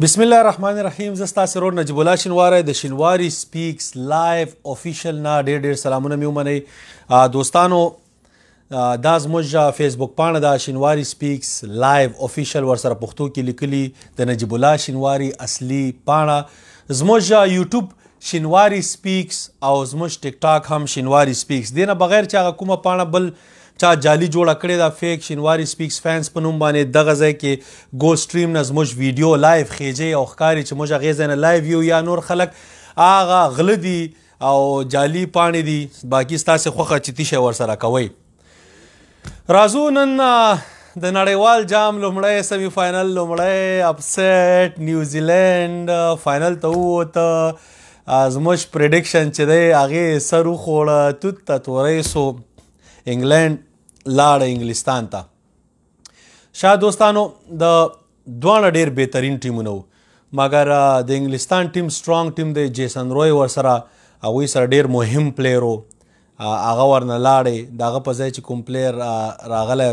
بسم الله الرحمن الرحیم. زه ستاسو ورور نجیب الله شینواری د شینواری سپیکس لایو افیشل نه ډېر ډېر سلامونه مې ومنئ. دوستانو، دا زموږ فیسبوک پاڼه ده، شینواری سپیکس لایو افیشل، ورسره پښتو کې لیکلي، د نجیب الله شینواری اصلي پاڼه. زموږ یوټیوب شینواری سپیکس او زموږ ټیک ټاک هم شینواری سپیکس. دې نه بغیر چې هغه کومه پاڼه بل چا جعلي جوړه کړې ده، fake شینواری سپیکس fans په نوم باندې، دغه ځای کې ګو سټریم نه زموږ ویډیو live خیجي او ښکاري چې موږ هغې ځای نه live یو، یا نور خلک هغه غله دي او جعلي پاڼې دي. باقي ستاسې خوښه چې تیشه ورسره کوئ. راځو نن د نړیوال جام لومړی semi final، لومړی upset، نیوزیلند final ته ووته. زموږ prediction چې دی هغې سر وخوړه، توت ته تورۍ سو، انګلند لاړه انګلستان ته. شاه دوستانو، د دواړه ډیر بهترین ټیمونه وو، مګر د انګلستان ټیم strong ټیم دی. جیسن روی ورسره هغوی سره ډیر مهم player و، هغه ورنه لاړی. د هغه په ځای چې کوم player راغلی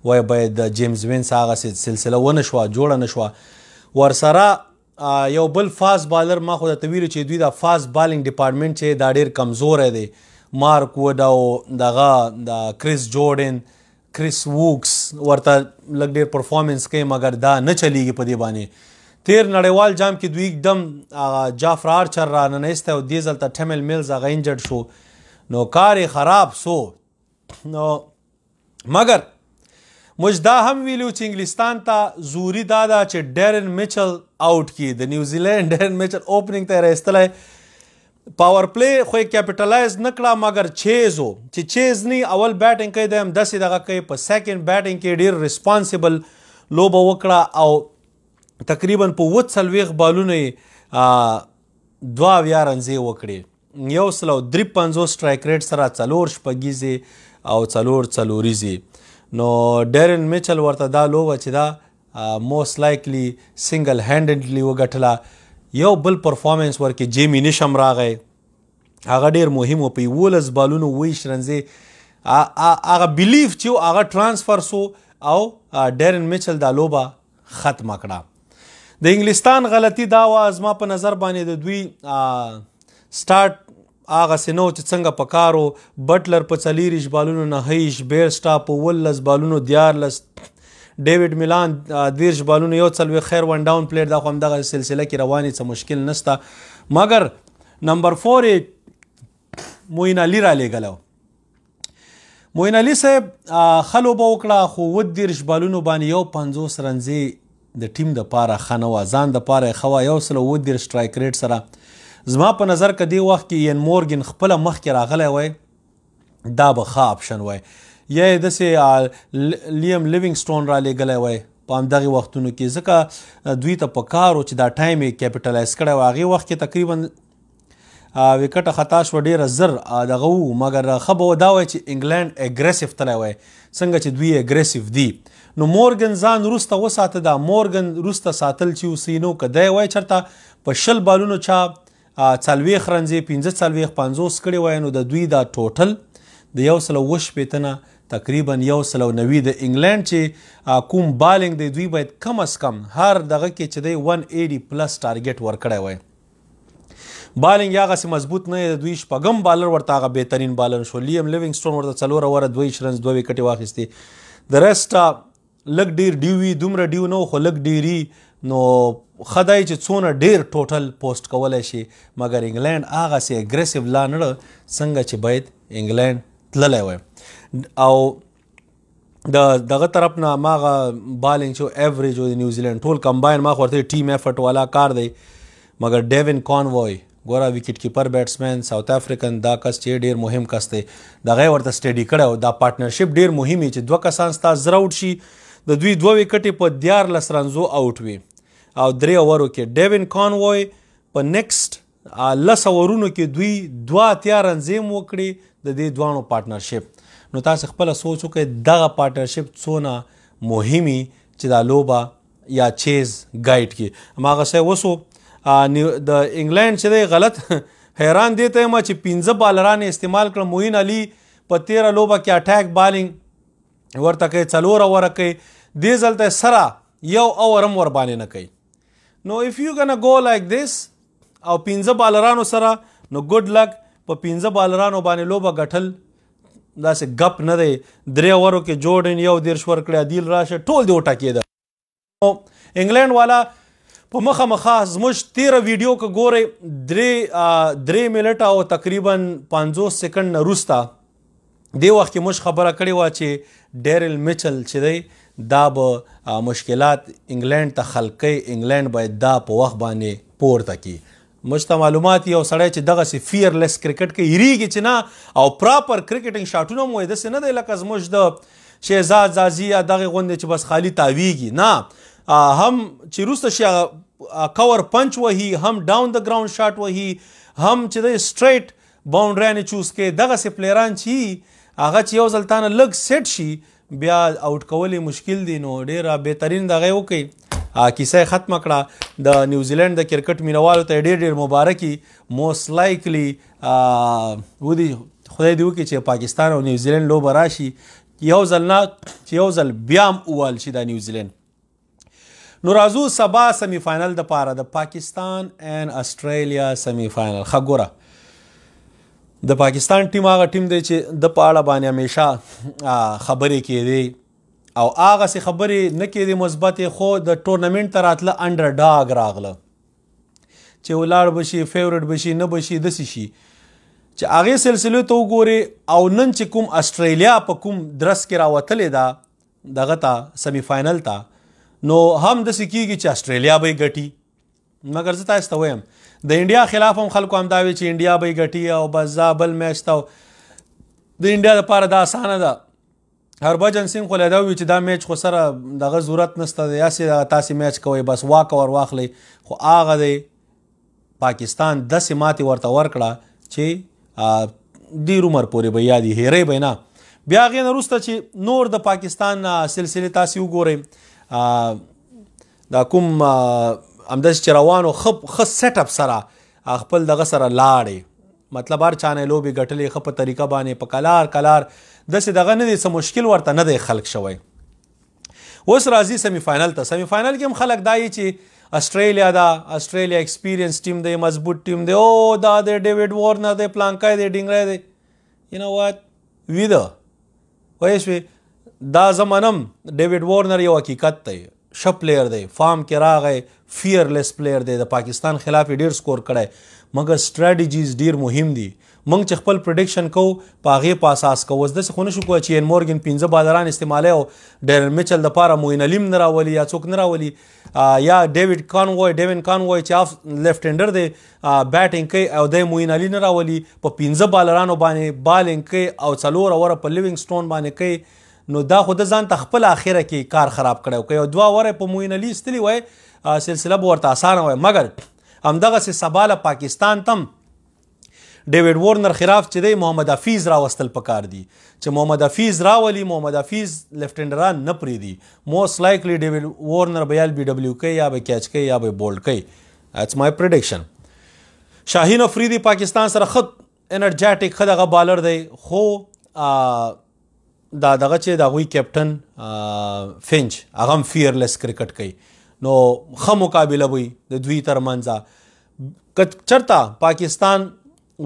وای، باید د جیمز وینس هغسې سلسله ونه شوه، جوړه نه شوه. ورسره یو بل fast bowler، ما خو درته ویلي چې دوی دا fast bowling department چې دا ډیر کمزوری دی. مارک وډ او دغه د کریس جورډن، کریس ووکس ورته لږ ډیر performance کوي، مګر دا نه چلیږي په دې باندې. تیر نړیوال جام کې دوی دم جافر آرچر را ننیستی او دې ځل ته ټیمل میلز هغه injured شو، نو کار یې خراب سو. نو مګر موږ دا هم ویلو چې انګلستان ته زوري دا ده چې ډیرن میچل out کی. د نیوزیلند ډیرن میچل opening ته یې راایستلی، power play خو یې capitalize نه کړه، مګر chase و چې chase نی اول batting کوي، دی هم داسې دغه کوي. په second batting کې ډېر responsible لوبه وکړه او تقریبا په 47 بالونو یې 72 رنزې وکړې، 153 strike rate سره، څلور شپږیزې او څلور څلوریزې. نو ډیرن میچل ورته دا لوبه چې دا most likely single handedly وګټله. یو بل performance ورکې جیمی نشم راغی، هغه ډیر مهم و، په 11 بالونو 22 رنزې. هغه belief چې هغه transfer سو او ډیرن میچل دا لوبه ختمه کړه. د انګلستان غلطي دا وه زما په نظر باندې، د دوی سٹارټ هغسې نه و چې څنګه پکار و. بټلر په 24 بالونو 29، بیرسټا په 17 بالونو 13، ډیویډ میلان 30 بالونو 41. خیر، one down player، دا خو همدغه سلسله کې روانې، څه مشکل نشته. مګر نمبر 4 یې معین علي رالیږلی و. معین علي صاحب ښه لوبه وکړه، خو 37 بالونو باندې 51 رنزې د ټیم د پاره ښه نه وه، ځان د پاره یې ښه وه، 137 strike rate سره. زما په نظر که دې وخت کې این مورګن خپله مخکې راغلی وای، دا به ښه option وای، یا یې داسې لیم لیوینګسټون را لېږلی وای په همدغې وختونو کې، ځکه دوی ته په کار و چې دا time یې capitalize کړی وای. هغې وخت کې تقریبا ویکټه خطا شوه، ډېره زر دغه وو، مګر ښه به دا وای چې انګلند aggressive تللی وای، څنګه چې دوی aggressive دي. نو مورګن ځان وروسته وساته. دا مورګن وروسته ساتل چې اوسي، نو که دی وای چېرته په 20 بالونو چا 40 رنزې، 45، 50 کړې وای، نو د دوی دا total د 167 نه تقریبا 190. د انګلند چې کوم bowling دی، دوی باید کم از کم هر دغه کې چې دی 180 plus target ورکړی وای. bowling یې هغسې مضبوط نه دی. د دوی شپږم بالر ورته هغه بهترین بالر شو، لیم لیوینګسټون ورته څلور اوره 22 runs دوه ویکټې واخیستې. د rest لږ ډېر dew وي، دومره dew نه و خو لږ ډېري، نو ښه دی چې څونه ډېر total post کولی شي. مګر انګلند هغسې aggressive لا نه څنګه چې باید انګلند تللی وای. او د دغه طرف نه هماغه bowling چې average و، د نیوزیلند ټول combine، ما خو ورته team effort والا کار دی. مګر ډیوین کانوی ګوره، wicket keeper batsman South African، دا کس چې ډیر مهم کس دی، دغه یې ورته steady کړی او دا partnership ډیر مهم چې دوه کسان ستا زر out شي. د دوی دوه ویکټې په 13 رنزو out وي او درې اوورو کې. ډیوین کانوی په next 10 اوورونو کې دوی 82 رنزې هم وکړې د دې دواړو partnership. نو تاسو خپله سوچ وکړئ دغه partnership څونه مهمي چې دا لوبه یا chase guide کړي. هماغسې وسو. د انګلند چې دی غلط حیران دی ته یم چې پنځه بالران یې استعمال کړل. معین علي په تېره لوبه کې attack bowling ورته کوي، څلور اووره کوي، دې ځل ته سره یو اوور هم ورباندې نه کوي. نو if you gonna go like this او 5 بالرانو سره، نو ګډ لک. په 5 بالرانو باندې لوبه ګټل داسې ګپ نه دی. 3 اورو کې جورډن 31 ورکړی، عدیل راشه ټول دی وټکېده. نو انګلند والا په مخه مخه، زموږ 13 ویډیو که ګورئ، 3 منټه او تقریبا 50 سیکنډ نه وروسته دې وخت کې موږ خبره کړې وه چې ډیرل میچل چې دی دا به مشکلات انګلند ته خلق کوي، انګلند باید دا په وخت باندې پورته کړي. موږ ته معلومات یو سړی چې دغسې فیئرلیس کرکټ کوي، یریږي چې نه، او پراپر کرکټینګ شاټونه هم وایي، داسې نه دی لکه زموږ د شهزاد ځاځي یا دغې غوندې چې بس خالي تاویږي نه، هم چې وروسته شي هغه کور پنچ وهي، هم ډاون د ګراوند شاټ وهي، هم چې دی سټریټ باونډریانې چوز کوي. دغسې پلیران چې هغه چې یو ځل تانه لږ سیټ شي بیا اوټ کول یې مشکل دی. نو ډېره بهترین دغه یې وکړي، کیسه یې ختمه کړه. د نیوزیلینډ د کرکټ مینوالو ته ډېر ډېر مبارکي. موست لایکلی ودی خدای دې وکړي چې پاکستان او نیوزیلینډ لوبه راشي، یو ځل نه چې یو ځل بیا هم ووهل شي دا نیوزیلینډ. نو راځو سبا سیمی فاینل د پاره، د پاکستان اینډ استرالیا سیمی فاینل. ښه ګوره، د پاکستان ټیم هغه ټیم دی چې د په اړه باندې همیشه خبرې کېدې او هغسې خبرې نه کېدې مثبتې، خو د ټورنمنټ ته راتله انډر ډاګ راغله چې ولاړ به شي، فیورټ به شي، نه به شي، داسې شي چې هغې سلسلې ته وګورې. او نن چې کوم استرالیا په کوم درس کې راوتلې ده دغه ته سیمی فاینل ته، نو هم داسې کېږي چې استرالیا به یې ګټي. مګر زه تاسو ته وایم د انډیا خلاف هم خلکو همدا وي چې انډیا به یې ګټي او بس ځه بل میچ ته. د انډیا دپاره دا اسانه ده. هربجن سینګ خو لا دا وي چې دا میچ خو سره دغه ضرورت نشته دی، هسې دغه تاسې میچ کوئ بس واک ور واخلئ. خو هغه دی پاکستان داسې ماتې ورته ورکړه چې ډېر عمر پورې به یادي، هېرئ به یې نه. بیا هغې نه وروسته چې نور د پاکستان سلسلې تاسې وګورئ، دا کوم همداسې چې روانو ښه سیټ اپ سره خپل دغه سره لاړې، مطلب هر چا نه یې لوبې ګټلې ښه په طریقه باندې په کلار کلار، داسې دغه نه دی څه مشکل ورته نه دی خلق شوی. اوس راځي سیمی فاینل ته. سیمی فاینل کې هم خلک دا یي چې استرالیا دا، استرالیا ایکسپیرینس ټیم دی، مضبوط ټیم دی، او دا دی ډیویډ وارنر دی، پلانکی دی، ډینګری دی. یو نو وات ویده پوه شوې؟ دا زه منم ډیویډ وارنر یو حقیقت دی، ښه پلیر دی، فارم کې راغی، فیئرلیس پلیر دی، د پاکستان خلاف یې ډېر سکور کړی، مګر سټراټیجیز ډېر مهم دي. موږ چې خپل پریډکشن کوو په هغې په اساس کوو. اوس داسې خو نه شو کولی چې این مورګن 5 بالران استعمالوي او ډیرن میچل دپاره معین علي هم نه راولي یا څوک نه راولي، یا ډیویډ کانوای، ډیوین کانوای چې اف لیفټ هینډر دی بیټینګ کوي او دی معین علي نه راولي، په 5 بالرانو باندې بالینګ کوي او 4 اوره په لیوینګ سټون باندې کوي. نو دا خو د ځان ته خپل اخره کې کار خراب کړی. که یو 2 اوره په معین علي ایستلي وای سلسله به ورته اسانه وای. مګر همدغسې سبا له پاکستان ته هم ډیویډ وارنر خلاف چې دی محمد حفیظ راوستل پکار دي، چې محمد حفیظ راولي، محمد حفیظ لیفټ هینډران نه پرېږدي. موست لایکلی ډیویډ وارنر به یا ال بي ډبلیو کوي، یا به کیچ کوي، یا به بولډ کوي. That's my prediction. شاهین افریدي پاکستان سره ښه انرجیټک ښه دغه بالر دی، خو دا دغه چې د هغوی کیپټن فینچ هغه هم فیئرلیس کرکټ کوي، نو ښه مقابله به وي د دوی ترمنځ. که چېرته پاکستان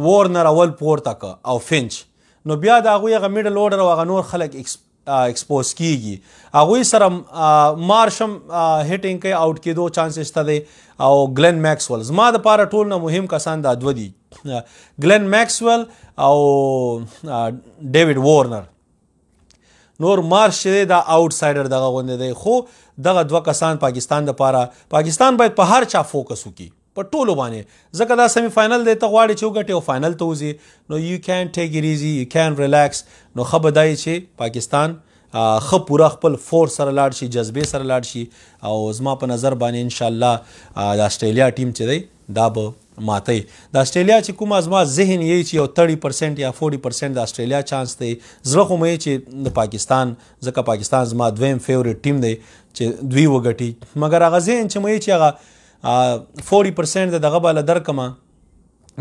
وارنر اول پورته که او فینچ، نو بیا د هغوی هغه میډل اورډر او هغه نور خلک ایکسپوز کیږي. هغوی سره مارش هم هټینګ کوي، اوټ کېدو چانس شته دی. او ګلن میکسول زما دپاره ټول نه مهم کسان دا دوه دي، ګلن میکسول او ډیویډ وارنر. نور مارش چې دی دا اوټ سایډر دغه غوندې دی، خو دغه دوه کسان پاکستان دپاره، پاکستان باید په هر چا فوکس وکړي، په ټولو باندې، ځکه دا سیمی فاینل دی، ته غواړې چې وګټې او فاینل ته وځې، نو یو کین ټیک اټ ایزي، یو کین ریلیکس. نو ښه به دا وي چې پاکستان ښه پوره خپل فورس سره لاړ شي، جذبې سره لاړ شي، او زما په نظر باندې انشاءالله د اسټرالیا ټیم چې دی دا به ماتوي. د اسټرالیا چې کومه زما ذهن یې چې یو 30% یا 40% د اسټرالیا چانس دی، زړه خو مې یې چې د پاکستان، ځکه پاکستان زما دویم فیورټ ټیم دی چې دوی وګټي، مګر هغه ذهن چې مې یې چې هغه 40% د دغه به له درکمه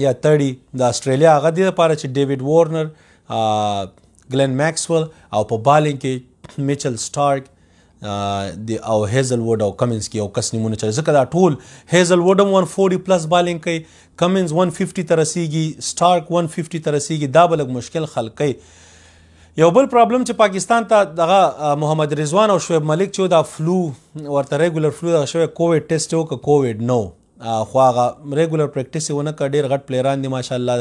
یا 30 د اسټرالیا، هغه دې لپاره چې ډیویډ وارنر، ګلن میکسول او په بالینګ کې میچل سټارک، د او هیزل وډ او کمنز کې یو کس نیمونه چلی، ځکه دا ټول هیزل وډ هم 140 پلس بالینګ کوي، کمنز 150 ته رسیږي، سټارک 150 ته رسیږي، دا به لږ مشکل خلق کوي. یو بل پرابلم چې پاکستان ته دغه محمد رضوان او شعیب ملک چې دا فلو ورته ریګولر فلو دغه شوی، کووډ ټیسټ وکړه، کووډ نو، خو هغه ریګولر پریکټیس یې ونه کړ. ډېر غټ پلیران دي ماشاءالله،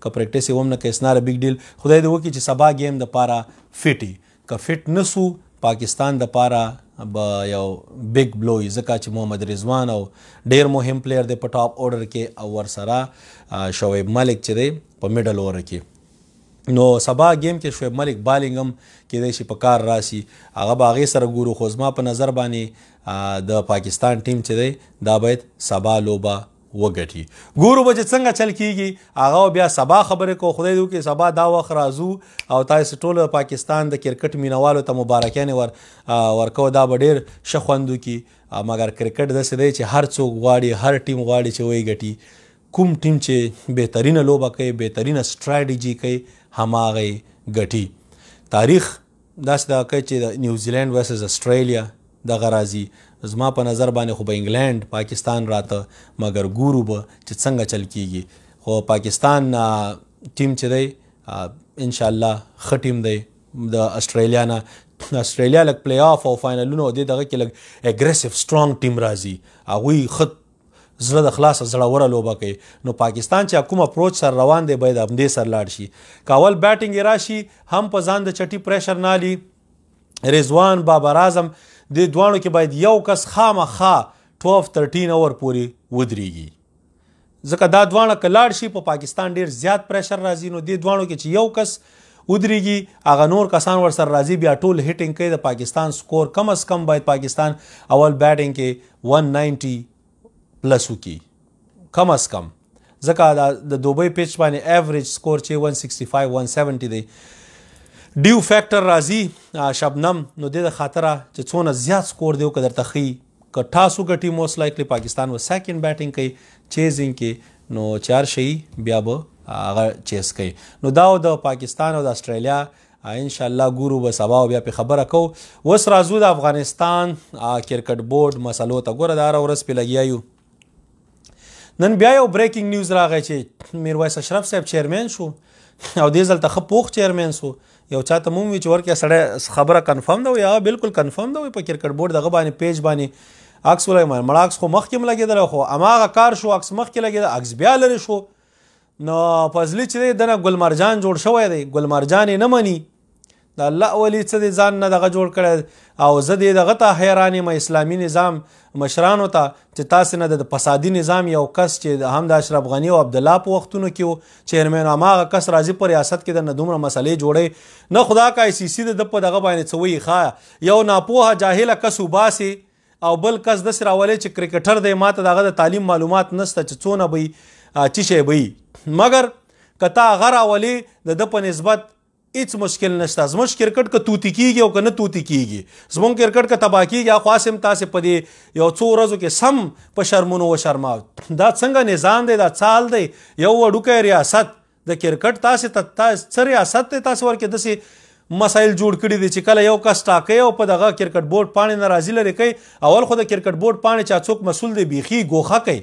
که پریکټیس یې هم نه کوي it's not a big deal. خدای دې وکړي چې سبا ګیم دپاره فټ وي، که فټ نه سو پاکستان دپاره به یو بیګ بلو وي، ځکه چې محمد رضوان او ډېر مهم پلیر دی په ټاپ اورډر کې، او ورسره شعیب ملک چې دی په میډل اوور کې. نو سبا گیم کې شعیب ملک بالینګ هم کېدای شي په کار راسي، هغه به هغې سره ګورو. خو زما په نظر باندې د پاکستان ټیم چې دی دا باید سبا لوبه وګټي. ګورو به چې څنګه چل کیږي، هغه بیا سبا خبرې کوو. خدای دې وکړي سبا دا وخت راځو او تاسو ټول پاکستان د کرکټ مینوالو ته مبارکیانې ورکوو، دا به ډېر ښه خوند وکړي. مګر کرکټ داسې دی چې هر څوک غواړي، هر ټیم غواړي چې ویې ګټي. کوم ټیم چې بهترینه لوبه کوي، بهترینه سټراټیجي کوي، هماغه یې ګټي. تاریخ داسې دغه کوي چې د نیوزیلینډ ورسز اسټرالیا دغه راځي. زما په نظر باندې خو به انګلینډ پاکستان راته، مګر ګورو به چې څنګه چل کیږي. خو پاکستان ټیم چې دی انشاءالله ښه ټیم دی د اسټرالیا نه. اسټرالیا لږ پلی آف او فاینلونو او دې دغه کې لږ اګریسیو سټرانګ ټیم راځي، هغوی ښه زړه د خلاصه زړوره لوبه کوي. نو پاکستان چې کوم اپروچ سره روان دی باید همدې سره لاړ شي. که اول بیټینګ یې راشي هم په ځان د چټي پریشر نه لي، رضوان بابر اعظم دې دواړو کې باید یو کس خامخا 12 13 اور پورې ودرېږي، ځکه دا دواړه که لاړ شي په پاکستان ډېر زیات پریشر راځي. نو دې دواړو کې چې یو کس ودرېږي هغه نور کسان ورسره راځي، بیا ټول هیټینګ کوي. د پاکستان سکور کم از کم باید پاکستان اول بیټینګ کې 190 پلس وکړي کم از کم، ځکه د دوبۍ پیچ باندې ایوریج سکور چې 165 170 دی. ډیو فیکټر راځي شبنم، نو دې د خاطره چې څونه زیات سکور دی که درته ښیي، که ټاس وګټي موسټ لایکلی پاکستان به سیکنډ بیټینګ کوي چیزینګ کې، نو چې هر شي بیا به هغه چیز کوي. نو دا د پاکستان او د اسټرالیا انشاءالله ګورو به سبا بیا پې خبره کوو. اوس راځو د افغانستان کرکټ بورډ مسلو ته. ګوره دا هره ورځ پې لګیا یو. نن بیا یو بریکینګ نیوز راغی چې میرویس اشرف صاحب چیرمن شو، او دې ځل ته ښه پوخ چیرمن شو. یو چاته مونږ وی چې ورکه سړی خبره کنفرم ده، یا بالکل کنفرم ده، په کرکټ بورډ دغه باندې پیج باندې عکس ولای، مړه عکس خو مخکې هم لګېدلی، خو هماغه کار شو، عکس مخکې لګېده، عکس بیا لرې شو. نو فضلي چې دی دنه ګل مرجان جوړ شوی دی، ګل مرجان یې نه مني، د الله ولي څه دی ځان نه دغه جوړ کړی. او زه دې دغه ته حیران یم اسلامي نظام مشرانو ته چې تاسې نه د فسادي نظام یو کس چې هم د اشرف غني او عبدالله په وختونو کې و چیرمن، هماغه کس راځي په ریاست کې درنه دومره مسلې جوړوي. نه خدا که آی سي سي د ده په دغه باندې څه وایي، ښه یو ناپوهه جاهله کس وباسي او بل کس داسې راولي چې کرکټر دی، ما ته د هغه د تعلیم معلومات نشته چې څونه به وي چی شی به وي، مګر که تا هغه راولي د ده په نسبت هیڅ مشکل نشته. زموږ کرکټ که توتی کیږي او که نه توتی کیږي، زموږ کرکټ که تباه کیږي، خو هسې هم تاسې په دې یو څو ورځو کې سم په شرمونو وشرماو. دا څنګه نظام دی، دا څه حال دی؟ یو وړوکی ریاست د کرکټ تاسې ته څه ریاست دی؟ تاسې ورکې داسې مسایل جوړ کړي دي چې کله یو کس ټاکي او په دغه کرکټ بورډ پاڼې نه راځي لرې کوي. اول خو د کرکټ بورډ پاڼې چا څوک مسول دی بیخي ګوښه کوي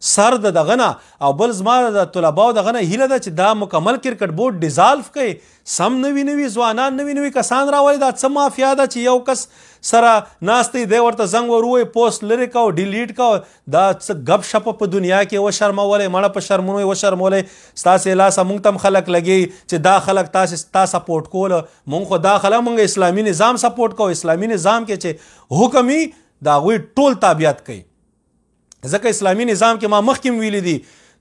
سر د دغه نه. او بل زما د طلباو دغه نه هیله ده چې دا مکمل کرکټ بورډ ډیزالف کړي، سم نوي نوي ځوانان نوي نوي کسان راولي. دا څه مافیا ده چې یو کس سره ناست دی، دی ورته زنګ ور ووایي پوسټ لرې که او ډیلیټ که، دا څه ګپ شپ په دنیا کې وشرمولی، مړه په شرمونو یې وشرمولی. ستاسې لاسه مونږ ته هم خلک لګوي چې دا خلک تاسې تا سپورټ کوله، مونږ خو دا خلک مونږ اسلامي نظام سپورټ کوو. اسلامي نظام کې چې حکم وي د هغوی ټول تابعیت کوي، ځکه اسلامي نظام کې ما مخکې هم ویلي دي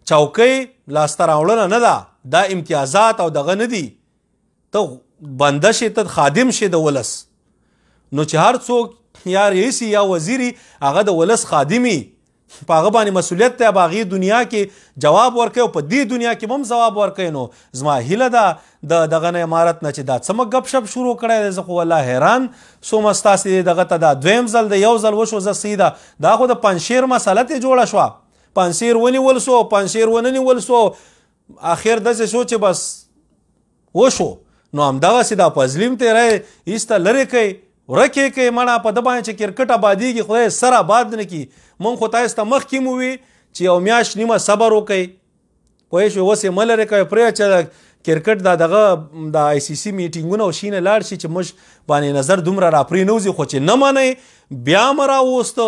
چوکۍ لاسته راوړنه نه ده، دا امتیازات او دغه نه دي، ته بنده شې، ته خادم شې د ولس. نو چې هر څوک یا رئیس یا وزیري هغه د ولس خادمي، په هغه باندې مسؤلیت دی، به هغې دنیا کې جواب ورکوي او په دې دنیا کې به هم ځواب ورکوي. نو زما هیله ده د دغه نه امارت نه چې دا څه مه ګپ شپ شروع کړی دی. زه خو والله حیران سوم ستاسې دغه ته. دا دویم ځل دی، یو ځل وشو زه صحیح ده، دا خو د پنجشیر مسله ترې جوړه شوه، پنجشیر ونیول سو، پنجشیر ونه نیول سو، اخر داسې شو چې بس وشو. نو همدغسې دا فضلي هم ترې ایسته لرې کوي، ورک یې کړئ مړه. په ده باندې چې کرکټ آبادېږي خدای سر آباد نه کړي. مونږ خو تاسو ته مخکې مو وي چې یو میاشت نیمه صبر وکړئ، پوه شوې؟ اوس یې مه لرې کوئ، پرېږده چې کرکټ دا دغه د آی سي سي میټینګونه او شي نه لاړ شي چې موږ باندې نظر دومره راپرې نه وځي. خو چې نه منئ بیا مه راوسته،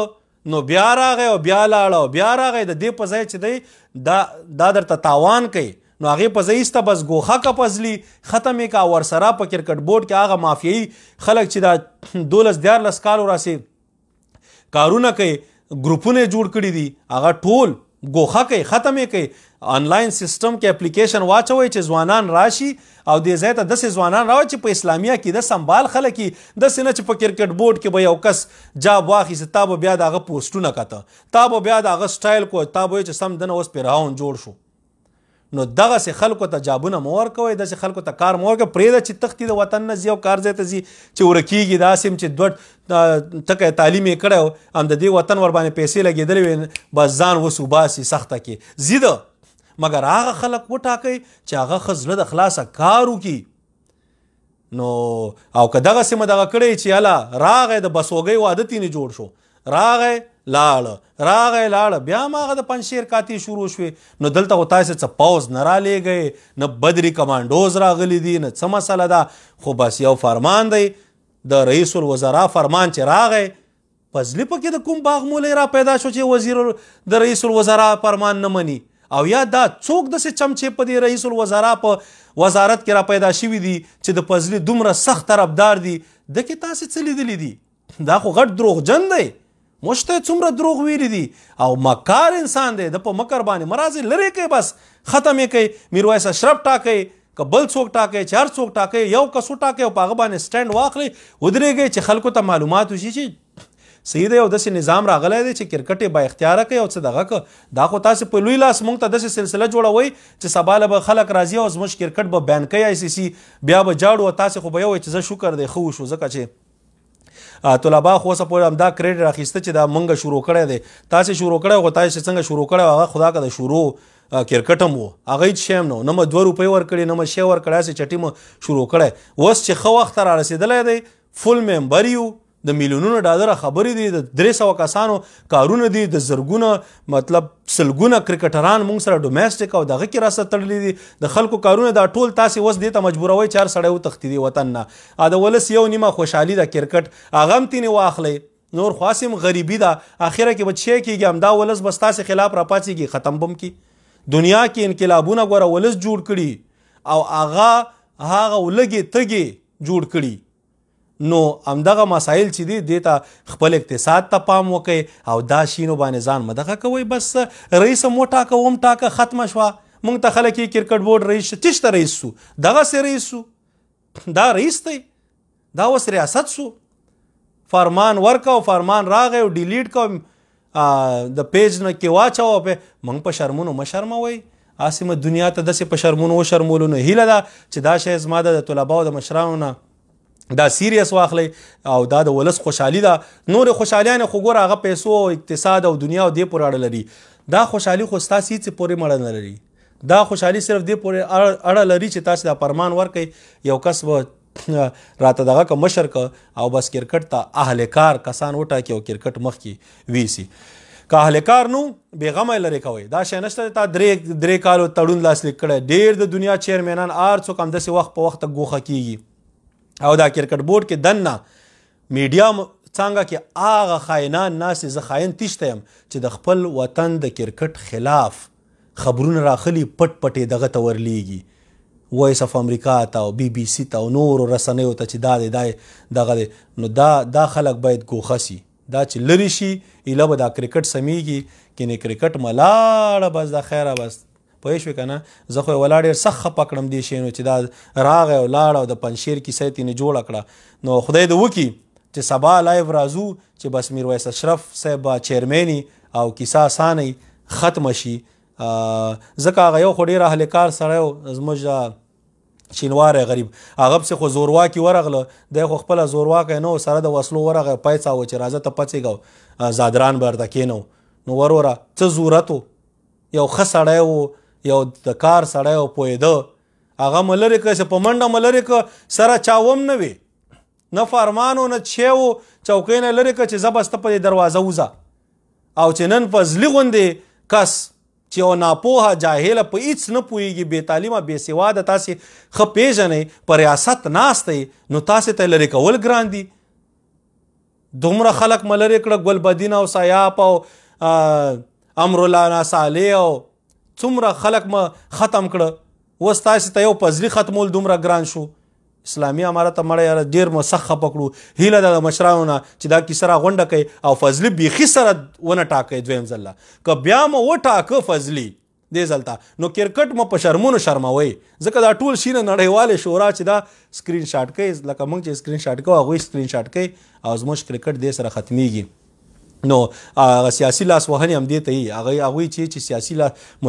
نو بیا راغی او بیا لاړ او بیا راغی. د دې په ځای چې دی دا درته تاوان کوي، نو هغې په ځای ایسته بس ګوښه که پزلي ختم یې که. ورسره په کرکټ بورډ کې هغه مافیایي خلک چې دا 12 13 کالو راسې کارونه کوي، ګروپونه یې جوړ کړي دي، هغه ټول ګوښه کوي، ختم یې کوي. آنلاین سیستم کې اپلیکیشن واچوئ چې ځوانان راشي او دې ځای ته داسې ځوانان راوړئ چې په اسلامي عقیده سمبال خلک وي، داسې نه چې په کرکټ بورډ کې به یو کس جاب واخیست، تا به بیا د هغه پوسټونه کته، تا به بیا د هغه سټایل کو، تا به چې سم دنه اوس پیرهاون جوړ شو. نو دغسې خلکو ته جابونه مه ورکوئ، داسې خلکو ته کار مه ورکوئ. پرېږده چې تښتي د وطن نه ځي او کار ځای ته ځي چې ورکېږي. داسې هم چې دوه ټکی تعلیم یې کړی هم د دې وطن ورباندې پیسې لګېدلې وې، بس ځان اوس وباسي سخته کې ځي ده. مګر هغه خلک وټاکئ چې هغه ښه زړه د خلاصه کار وکړي. نو او که دغسې مو دغه کړی چې هله راغی د بسوګۍ واده تینې جوړ شو، راغی لاړ، راغی لاړ، بیا هم هغه د پنجشیر کاتې شروع شوې. نو دلته خو تاسې څه پوځ نه رالیږئ، نه بدري کمانډوز راغلي دي، نه څه مسله ده. خو بس یو فرمان دی، د رئیس الوزرا فرمان چې راغی، فضلي پکې د کوم باغ مولۍ را پیدا شو چې وزیر د رئیس الوزرا فرمان نه مني؟ او یا دا څوک داسې چمچې په دې رئیس الوزرا په وزارت کې را پیدا شوي دي چې د فضلي دومره سخت طرفدار دي؟ ده کې تاسې څه لیدلي دي؟ دا خو غټ دروغجن دی، موږ ته یې څومره دروغ ویلي دي او مکار انسان دی. ده په مکر باندې مه راځئ، لرې کړئ، بس ختم یې کړئ. میرویس اشرف ټاکئ که بل څوک ټاکئ، چې هر څوک ټاکئ، یو کس وټاکئ او په هغه باندې سټینډ واخلئ، ودرېږئ چې خلکو ته معلومات وشي چې صحیح دی. او داسې نظام راغلی دی چې کرکټ یې با اختیاره کوي او څه دغه که. دا خو تاسې په لوی لاس موږ ته داسې سلسله جوړوئ چې سبا له به خلک راځي او زموږ کرکټ به بین کوي آی سي سي، بیا به جاړو او تاسې خو به یې وایئ چې زه شکر دی ښه وشو، ځکه چې طلبا خو اوسه پورې همدا کریډټ راخیسته چې دا مونږ شروع کړی دی. تاسې شروع کړی خو تاسې څنګه شروع کړی هغه خدا که د شروع کرکټ هم و، هغه هېڅ شی هم نه و، نه مو 2 روپۍ ورکړې، نه مو شی ورکړی، هسې چټي مو شروع کړی. اوس چې ښه وخت را رسېدلی دی، فول ممبر یو، د میلیونونو ډالره خبرې دي، د 300 کسانو کارونه دي، د زرګونه مطلب سلګونه کرکټران مونږ سره ډومېسټک او دغه کې راسره تړلي دي، د خلکو کارونه. دا ټول تاسې اوس دې ته مجبوروئ چې هر سړی وتښتي دي وطن نه. د ولس یو نیمه خوشحالي ده کرکټ، هغه هم تینې واخلئ. نور خو هسې هم غریبي ده، اخره کې به څه کېږي؟ همدا ولس به ستاسې خلاف راپاڅېږي، ختم به هم کړي. دنیا کې انقلابونه ګوره ولس جوړ کړي او هغه هغه ولږې تږې جوړ کړي. نو همدغه مسایل چې دي، دې ته خپل اقتصاد ته پام وکئ او دا شینو باندې ځان مه دغه کوئ. بس رئیس هم وټاکه، وم ټاکه، ختمه شوه. مونږ ته خلک یې کرکټ بورډ رئیس شو، چېرته رئیس سو؟ دغسې رئیس سو، دا رئیس دی، دا اوس ریاست سو. فرمان ورکه او فرمان راغی او ډیلیټ کو، د پیج نه کې واچوه. په مونږ په شرمونو مه شرموئ، هسې مو دنیا ته داسې په شرمونو وشرمولو. نو هیله ده چې دا شی زما د طلباو د مشرانو نه دا سیریس واخلئ او دا د ولس خوشحالي ده. نورې خوشحالیانې خو ګوره هغه پیسو او اقتصاد او دنیا او دې پورې اړه لري. دا خوشحالي خو ستاسې هېڅ پورې اړه نه لري. دا خوشحالي صرف دې پورې اړه لري چې تاسې دا فرمان ورکئ، یو کس به راته دغه که مشر که او بس کرکټ ته اهل کار کسان وټاکي او کرکټ مخکې ویسي. که اهل کار نو بېغمه یې لرې کوئ. دا شی نشته تا درې کالو تړون لاسلیک کړی. ډېر د دنیا چیرمنان هر څوک همداسې وخت په وخت ګوښه کېږي. او دا کرکټ بورډ کې دننه میډیا څانګه کې هغه خاینان ناست دي، زه خاین تیشته یم چې د خپل وطن د کرکټ خلاف خبرونه راخلي، پټ پټ یې دغه ته ورلیږي، وایس اف امریکا ته او بي بي سي ته او نورو رسنیو ته چې دا دی دا دغه دی. نو دا خلک باید ګوښه سي، دا چې لرې شي ایله به دا کرکټ سمیږي. کینې کرکټ ملاړه بس د خیره بس، پوه شوې که نه؟ زه خو یې ولاړ ډېر سخت خفه کړم دې شی نو چې دا راغی او لاړ او د پنجشیر کیسه یې ترېنه جوړه کړه. نو خدای دې وکړي چې سبا لایو راځو چې بس میرویس اشرف صاحب چیرمني او کیسه اسانه ختمه شي. ځکه هغه یو خو ډېر اهل کار سړی و، زموږ شینواری غریب، هغه پسې خو زورواکي ورغله، دی خو خپله زورواکی نه و، سره د وسلو ورغی، پیڅاوه چې راځه ته پڅېږه او زادران به درته کښېنوو. نو وروره څه ضرورت و؟ یو ښه سړی و، یو د کار سړی و، پوهېده. هغه مو لرې کړه، چې په منډه مو لرې کړه، سره چا وم نه وي. نه فرمانو نه چه وو، چوکۍ نه لرې که چې ځه بس ته په دې دروازه وځه. او چې نن فضلي غوندې کس چې یو ناپوهه جاهله په هیڅ نه پوهېږي، بې تعلیمه بې سواده، تاسې ښه پېژنئ، په ریاست ناست دی، نو تاسې ته لرې کول ګران دي. دومره خلک مه لرې کړه، ګلبدین او سیاف او امرالله صالح او څومره خلک مه ختم کړه، اوس تاسې ته یو فضلي ختمول دومره ګران شو. اسلامي امارت مړه یاره ډېر مو سخت خفه کړو. هیله ده د مشرانو نه چې دا کیسه راغونډه کړئ او فضلي بیخي سره ونه ټاکئ دویم ځل له. که بیا مو وټاکه فضلي دې ځل ته، نو کرکټ مو په شرمونو شرموئ، ځکه دا ټول شینه نړیوالې شورا چې دا سکرین شاټ کوي، لکه موږ چې سکرین شاټ کوو هغوی سکرین شاټ کوي او زموږ کرکټ دې سره ختمیږي. نو هغه سیاسي لاسوهنې هم دې ته یي، هغوی چې سیاسي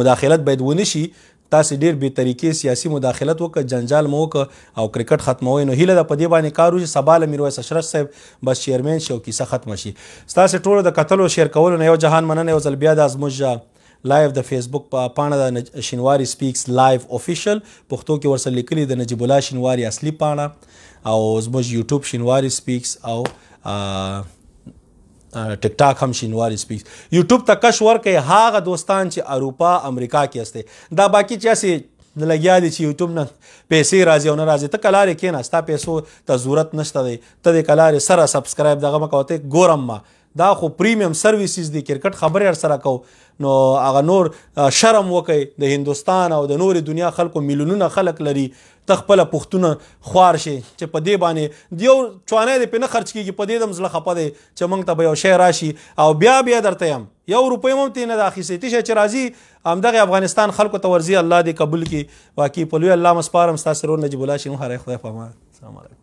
مداخلت باید ونه شي. تاسې ډېر بې طریقې سیاسي مداخلت وکړ، جنجال مو وکړ او کرکټ ختموئ. نو هیله ده په دې باندې کار وشي، سبا له میرویس اشرف صاحب بس چیرمن شي او کیسه ختمه شي. ستاسې ټولو د کتلو شیر کولو نه یو جهان مننه. یو ځل بیا دا زموږ لایو د فیسبوک په پاڼه د شینواری سپیکس لایو افیشل پښتو کې ورسره لیکلي د نجیب الله شینواری اصلي پاڼه، او زموږ یوټیوب شینواری سپیکس او ټیک ټاک هم شینواری سپیکس. یوټیوب ته کش ورکړئ هغه دوستان چې اروپا امریکا کې هستئ، دا باقي چې هسې لګیا دي چې یوټیوب نه پیسې راځي او نه راځي، ته کلارې کښېنه، ستا پیسو ته ضرورت نشته دی، ته دې کلارې سره سبسکرایب دغه مه کوه، ته ګورم ما دا خو پریمیم سرویسز دي، کرکټ خبرې ور سره کو. نو هغه نور شرم وکئ، د هندوستان او د نورې دنیا خلکو میلیونونه خلک لري، ته خپله پښتونه خوار شې چې په دې باندې یو چوانی دې پې نه خرچ کېږي، په دې دم زړه خفه دی چې موږ ته به یو شی راشي او بیا بیا درته یم یو روپۍ هم ترې نه ده اخیستې، تشه چې راځي همدغې افغانستان خلکو ته ورځي. الله دې قبول کړي. واقعي په لوی الله مو سپارم. ستاسې ورور نجیب الله شینواری. خدای په امان. السلام علیکم.